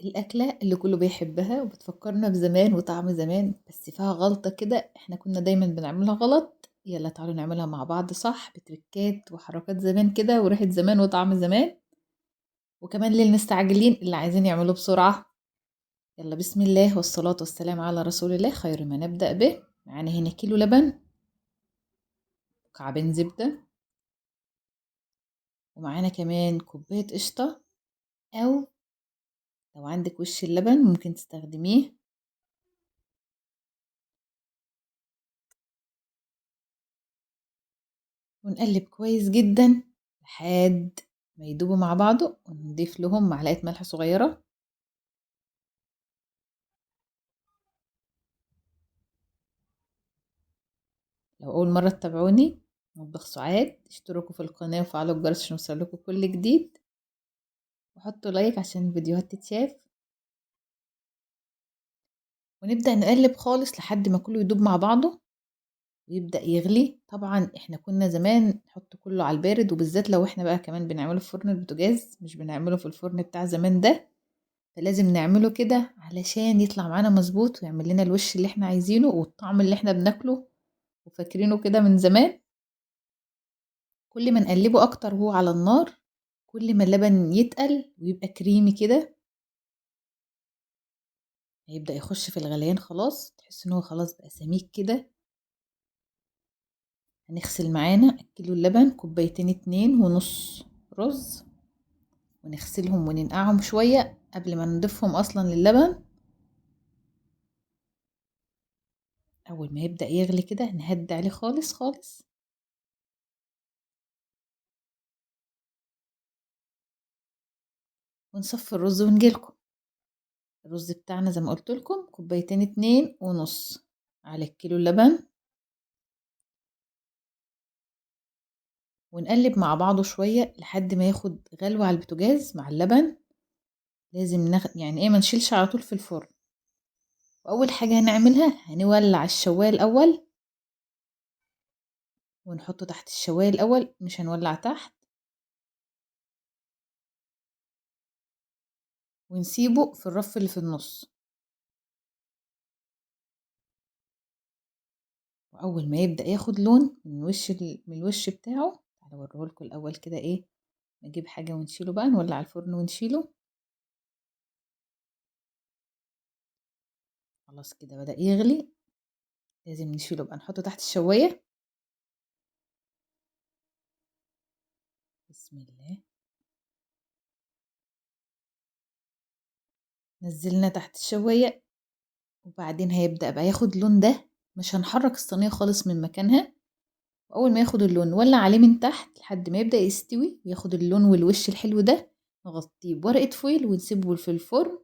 الأكلة اللي كله بيحبها وبتفكرنا بزمان وطعم زمان، بس فيها غلطة كده احنا كنا دايما بنعملها غلط. يلا تعالوا نعملها مع بعض صح، بتركات وحركات زمان كده وريحة زمان وطعم زمان، وكمان للمستعجلين اللي عايزين يعملوه بسرعة. يلا بسم الله والصلاة والسلام على رسول الله. خير ما نبدأ به. معانا هنا كيلو لبن، مكعبين زبدة، ومعانا كمان كوباية قشطة، أو لو عندك وش اللبن ممكن تستخدميه. ونقلب كويس جدا لحد ما يدوبوا مع بعضه، ونضيف لهم معلقة ملح صغيرة. لو أول مرة تتابعوني مطبخ سعاد، اشتركوا في القناة وفعلوا الجرس عشان يوصلكوا كل جديد، وحطوا لايك عشان الفيديوهات تتشاف. ونبدأ نقلب خالص لحد ما كله يدوب مع بعضه ويبدأ يغلي. طبعا احنا كنا زمان نحط كله على البارد، وبالذات لو احنا بقى كمان بنعمله في فرن البوتاجاز مش بنعمله في الفرن بتاع زمان ده، فلازم نعمله كده علشان يطلع معانا مظبوط ويعمل لنا الوش اللي احنا عايزينه والطعم اللي احنا بناكله وفاكرينه كده من زمان. كل ما نقلبه اكتر وهو على النار كل ما اللبن يتقل ويبقى كريمي كده. هيبدأ يخش في الغليان خلاص، تحس ان هو خلاص بقى سميك كده. هنغسل معانا كيلو اللبن، كوبايتين 2.5 رز، ونغسلهم وننقعهم شوية قبل ما نضيفهم اصلا للبن. اول ما يبدأ يغلي كده نهدي عليه خالص خالص. ونصفي الرز ونجيلكم. الرز بتاعنا زي ما قلت لكم كوبايتين 2.5 على الكيلو اللبن، ونقلب مع بعضه شوية لحد ما ياخد غلوة على البوتاجاز مع اللبن. لازم يعني ايه، ما نشيلش على طول في الفرن. واول حاجة هنعملها هنولع الشواية الاول، ونحطه تحت الشواية الاول، مش هنولع تحت، ونسيبه في الرف اللي في النص. واول ما يبدأ ياخد لون من وش من الوش بتاعه، تعالوا اوريهولكوا الاول كده ايه، نجيب حاجة ونشيله بقى، نولع الفرن ونشيله. خلاص كده بدأ يغلي، لازم نشيله بقى، نحطه تحت الشواية. بسم الله. نزلنا تحت الشواية، وبعدين هيبدأ بقى ياخد لون ده، مش هنحرك الصينية خالص من مكانها. واول ما ياخد اللون نولع عليه من تحت لحد ما يبدأ يستوي وياخد اللون والوش الحلو ده، نغطيه بورقة فويل ونسيبه في الفرن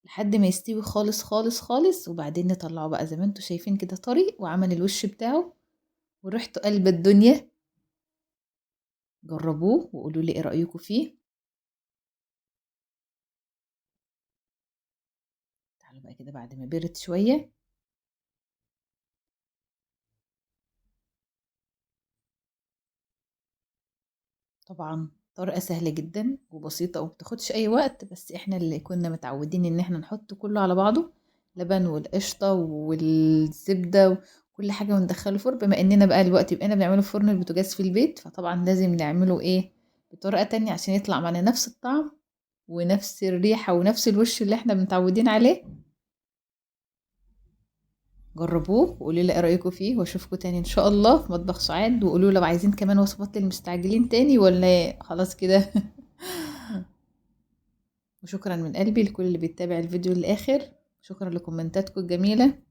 لحد ما يستوي خالص خالص خالص، وبعدين نطلعه بقى زي ما انتوا شايفين كده طري وعمل الوش بتاعه وريحته قلب الدنيا. جربوه وقولوا لي ايه رأيكم فيه. تعالوا بقى كده بعد ما برد شوية، طبعا طريقة سهلة جدا وبسيطة ومبتاخدش اي وقت، بس احنا اللي كنا متعودين ان احنا نحط كله على بعضه، لبن والقشطة والزبدة وكل حاجة، وندخله فرن. بما اننا بقى الوقت بقينا بنعمله في فرن البوتاجاز في البيت، فطبعا لازم نعمله ايه بطريقة تانية عشان يطلع معنا نفس الطعم ونفس الريحة ونفس الوش اللي احنا متعودين عليه. جربوه وقولوا لي ايه رايكم فيه، واشوفكم تاني ان شاء الله في مطبخ سعاد. وقولوا لو عايزين كمان وصفات للمستعجلين تاني ولا خلاص كده. وشكرا من قلبي لكل اللي بيتابع الفيديو للاخر، شكرا لكومنتاتكم الجميله.